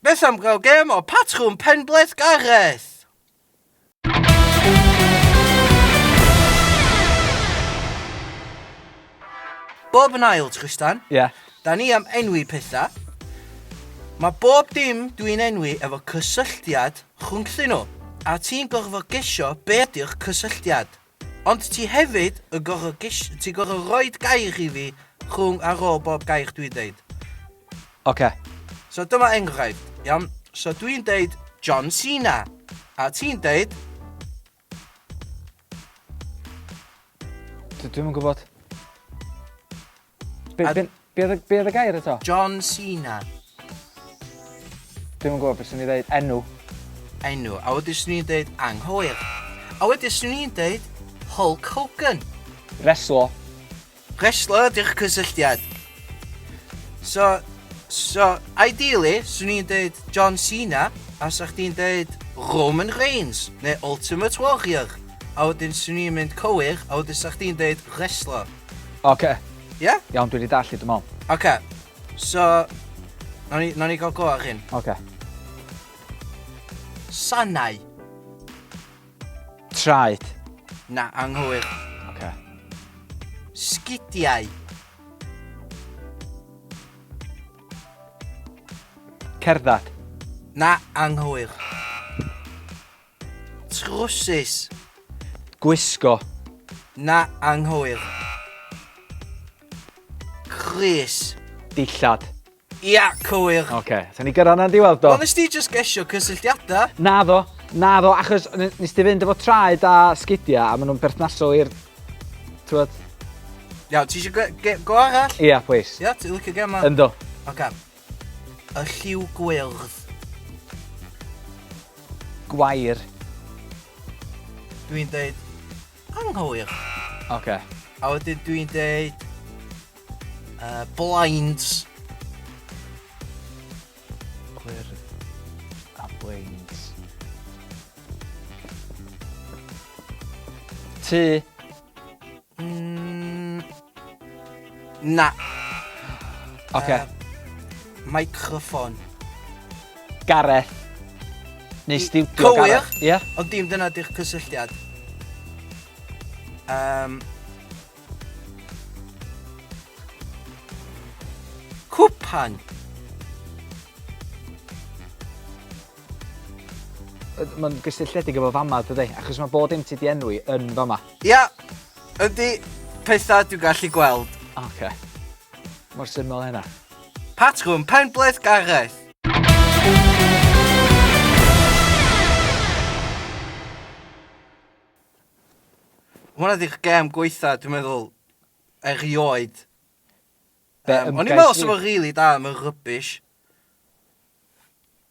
Beth am gael gêm o patrwm penbleth Gareth? Bob yn ail, Trystan. Ie. Yeah. Da ni am enwi pethau. Mae bob dim dwi'n enwi efo cysylltiad rhwngthyn nhw. A ti'n gorfod gesio be ydy'r cysylltiad. Ond ti hefyd yn gorfod ges- ti'n gorfod roid gair i fi rhwng ar ôl bob gair dwi'n deud. Oce. So dyma enghraifft, iawn? So dwi'n deud John Cena, a ti'n deud... Dwi'm yn gwybod. Be, be, be, oedd, be oedd y gair eto? John Cena. Dwi'm yn gwybod beth swn i ddeud. Enw. Enw. A wedyn swn i'n deud anghywir. A wedyn swn i'n deud Hulk Hogan. Reslo. Reslo ydy'ch cysylltiad. So, so, ideally, swn i'n deud John Cena, a sa chdi'n deud Roman Reigns, neu Ultimate Warrior. A wedyn swn i'n mynd cywir, a wedyn sa chdi'n deud reslo. Oce. Ie? Yeah? Iawn, dwi wedi dallu, dwi'n meddwl. Oce. So, nawn ni, nawn ni gael go ar hyn. Oce. Sanau. Traed. Na, anghywir. Oce. Sgidiau. Cerdded. Na, anghywir. Trwsus. Gwisgo. Na, anghywir. Crys. Dillad. Ia, cywir. Oce, okay. so ni gyrraedd na'n diwedd do. Wel, nes ti just gesio cysylltiadau? Na ddo, na ddo, achos nes ti fynd efo traed a sgidiau a maen nhw'n berthnasol i'r... T'wod? Iawn, ti eisiau go arall? Ia, please. Ia, ti'n licio gema? Ynddo. Oce. Okay. Y lliw gwyrdd. Gwair. Dwi'n deud anghywir. Oce. Okay. A wedyn dwi'n deud uh, blinds. Gwyrdd a blinds. Tŷ. Mm, na. Oce. Okay. Microffon. Gareth. Neu stiwdio Cywir. Gareth. Ie. Yeah. Ond dim dyna di'ch cysylltiad. Um, cwpan. Mae'n gysylltiedig efo fama, dydy? Achos mae bod dim ti di enwi yn fama. Ia, ydy pethau dwi'n gallu gweld. Oce. Okay. Mor syml hynna. Patrwm penbleth Gareth. Hwna di'r gêm gweitha, dwi'n meddwl, erioed. Be, Um, o'n i'n meddwl sy'n fo rili da, mae'n rubbish.